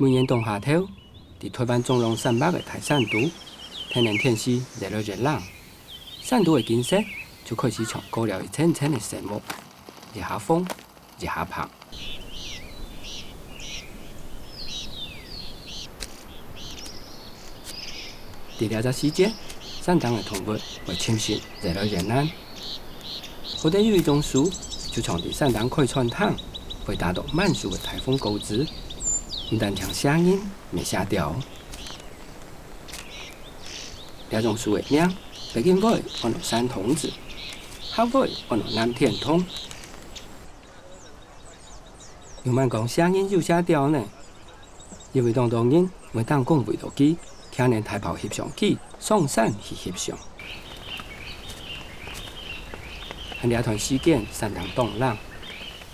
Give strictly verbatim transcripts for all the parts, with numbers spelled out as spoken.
舊年冬下頭，在臺灣中央山脈个大山肚，天然天時越來越冷，山肚个景色就開始像過了一層層个雪幕，一下紅，一下白。 在這隻時節，山頂个動物會尋食越來越難。好得有一種樹，就像在山頂開餐廳，會打到滿樹个大紅果子，毋單淨食人，乜食鳥。這種樹个名，北京話安到山童子，客話安到南天童。仰般講食人又食鳥呢？ 因為當多人會單淨為著佢，擎等大炮翕相機上山去翕相。還這段時間山頂當冷，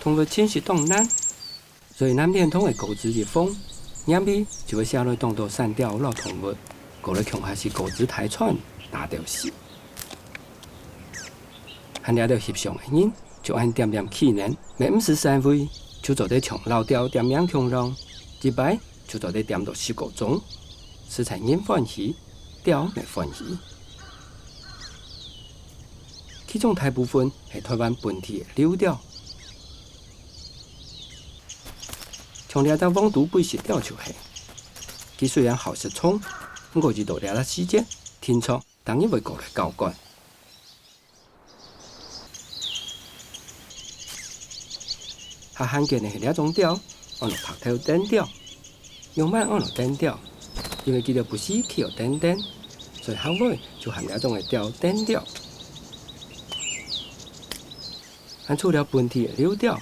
動物尋食當難，所以南天童个果子一紅，黏尾就會餳來當多山鳥摎動物，過來共下食果子大餐，打鬥敘。還這兜翕相个人，就恁恬恬企等，乜毋使徙位，就做得像老鳥點名共樣，一擺 就做得點到十個鐘，實在人歡喜，鳥乜歡喜。其中大部分係臺灣本地个留鳥，像這隻黃肚背翼鳥就係。佢雖然好食蟲，毋過一到這隻時節，定著逐日會過來交關。 較罕見个係這種鳥，安到白頭燈鳥。仰般安到燈鳥？因為佢兜不時企到燈頂，所以客話就喊這種个鳥燈鳥。還除了本地个留鳥，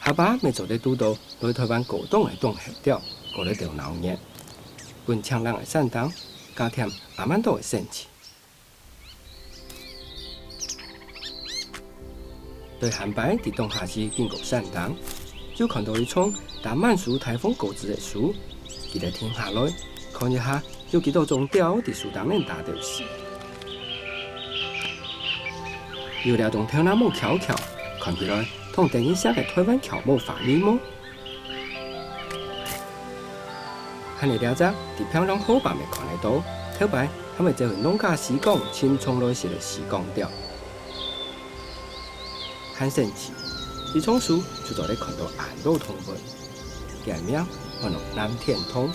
下把乜做得堵到來臺灣過冬个冬候鳥，過來鬥鬧熱，分清冷个山頂加添恁多个生趣。 對，下擺在冬下時經過山頂，就看到一叢打滿樹大紅果子个樹，佢兜停下來，看一下有幾多種鳥在樹頂頂打鬥敘。有這種頭那毛翹翹，看起來當得人惜个臺灣翹毛花眉毛。 還有這隻在平常河壩乜看得到，頭擺還會走去農家時光尋蟲來食个時光鳥。還生趣，一叢樹就做得看到恁多動物，佢个名安到南天童。